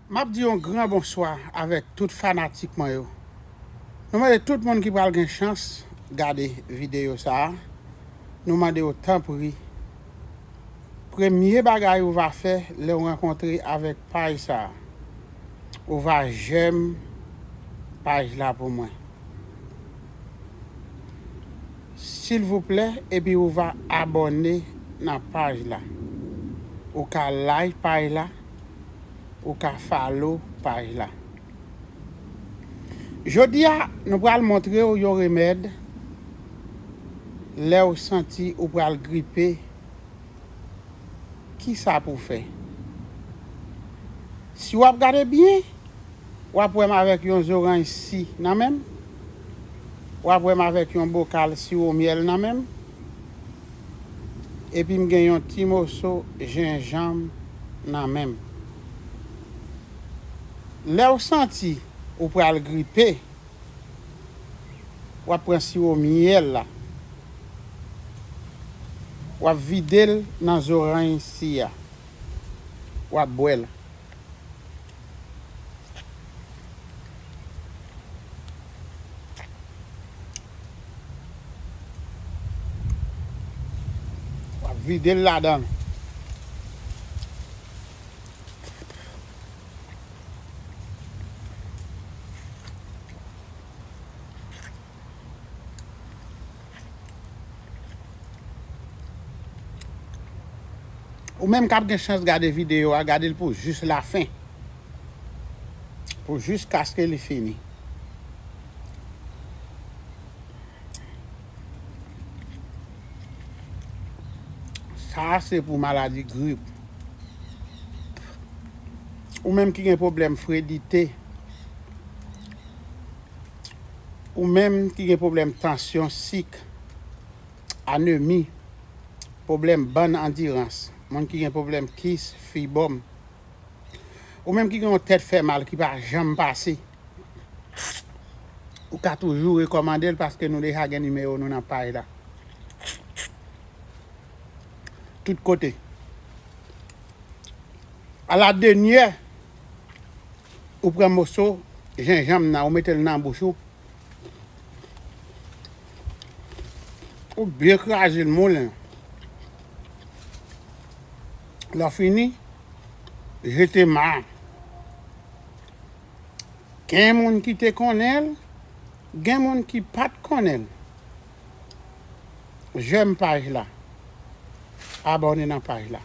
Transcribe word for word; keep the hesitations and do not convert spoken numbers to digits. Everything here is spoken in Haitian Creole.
M ap di yon gran bonswa avèk tout fanatik mwen yo. Nou mande tout moun ki pral gen chans gade videyo sa a, nou mande yo tanpri, premye bagay ou va fè lè w rankontre avèk paj sa a, ou va jèm paj la pou mwen. Silvouplè, epi ou va abòne nan paj la. Ou ka like paj la, ou ka follow paj la. Jodi a, nou pral montre w yon remèd lè w santi ou pral gripe. Kisa pou w fè? Si w ap gade byen, w ap wè m avèk yon zoranj si nan men m. W ap wè m avèk yon bokal siwo myèl nan men m. Epi m gen yon ti moso jenjanm nan men m. Lè w santi ou pral gripe, w ap pran siwo myèl la. W ap vide l nan zoranj si a. W ap bwè l. W ap vide l ladan l. Ou menm k ap gen chans gade videyo a, gade l pou jis lafen. Pou jiskaske li fini. Sa a se pou maladi grip. Ou menm ki gen pwoblèm fredite, ou menm ki gen pwoblèm tansyon, sik, anemi, pwoblèm bann andirans, moun ki gen pwoblèm kis, fibòm, ou menm ki gen yon tèt fè mal ki pa janm pase, ou ka toujou rekòmande l paske nou deja gen nimewo nou nan paj la. Tout kote. Aladènyè, ou pran moso jenjanm nan, ou mete l nan bouch ou, ou byen kraze l moulen. Lè w fini, jete ma. Gen moun ki te konnen l, gen moun ki pa t konnen l. Jèm paj la. Abòne nan paj la.